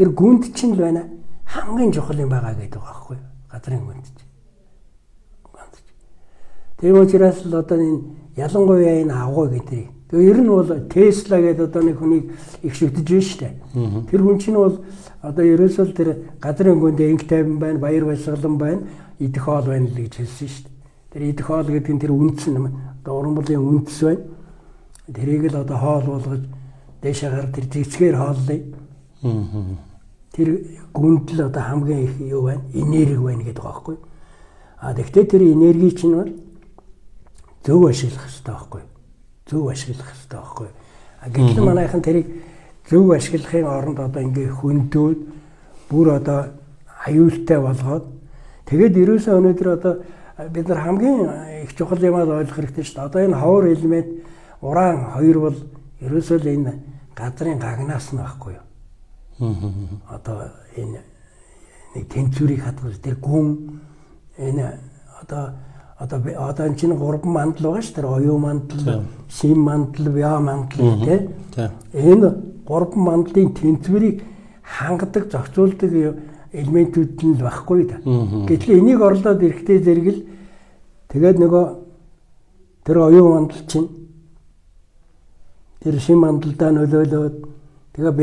Тэр гүнд чинь л байна. Хамгийн чухал юм байгаа гэдэг байгаа байхгүй юу? Газрын гүнд чинь. Гүнд чинь. Тийм учраас л одоо энэ ялангуяа энэ авгай гэдэг. Тэгээ ер нь бол Тесла гэдэг одоо нэг хүнийг их шүтэж байна шүү дээ. Тэр хүн чинь бол одоо ерөөсөө л тэр газрын гүндээ инх тайван байна, баяр баясгалан байна, идэх хоол байна л гэж хэлсэн шүү дээ. Тэр идэх хоол гэдэг нь тэр үндэс нь одоо уран бүлийн үндэс байна. Тэрийг л одоо хоол болгож дээшээ гар тэр цэцгээр хооллоё. Тэр гүнд л одоо хамгийн их юу байна? Энерги байна гэдэг байгаа байхгүй юу? А тэгвэл тэр энерги чинь бол зөв ашиглах хэрэгтэй байхгүй юу? Зөв ашиглах хэрэгтэй байхгүй юу? А гэтэл манайхан тэрийг зөв ашиглахын оронд одоо ингээ хөнтөөд, бүр одоо аюултай болгоод, тэгээд ерөөсөө өнөөдөр одоо бид нар хамгийн их чухал юмаа ойлгох хэрэгтэй шүү дээ. Одоо энэ ховор элемент уран хоёр бол ерөөсөө л энэ газрын гагнаас нь байхгүй юу? Одоо энэ нэг тэнцвэрийг хадгалж, тэр гүн энэ одоо энэ чинь гурван мандал байгаа шүү. Тэр оюун мандал, шим мандал, био мандал, тий. Энэ гурван мандлын тэнцвэрийг хангадаг, зохицуулдаг элементүүд нь л байхгүй да. Гэтэл энийг орлоод ирэхдээ зэрэг л тэгээд нөгөө тэр оюун мандал чинь тэр шим мандалдаа нөлөөлөөд тэгээ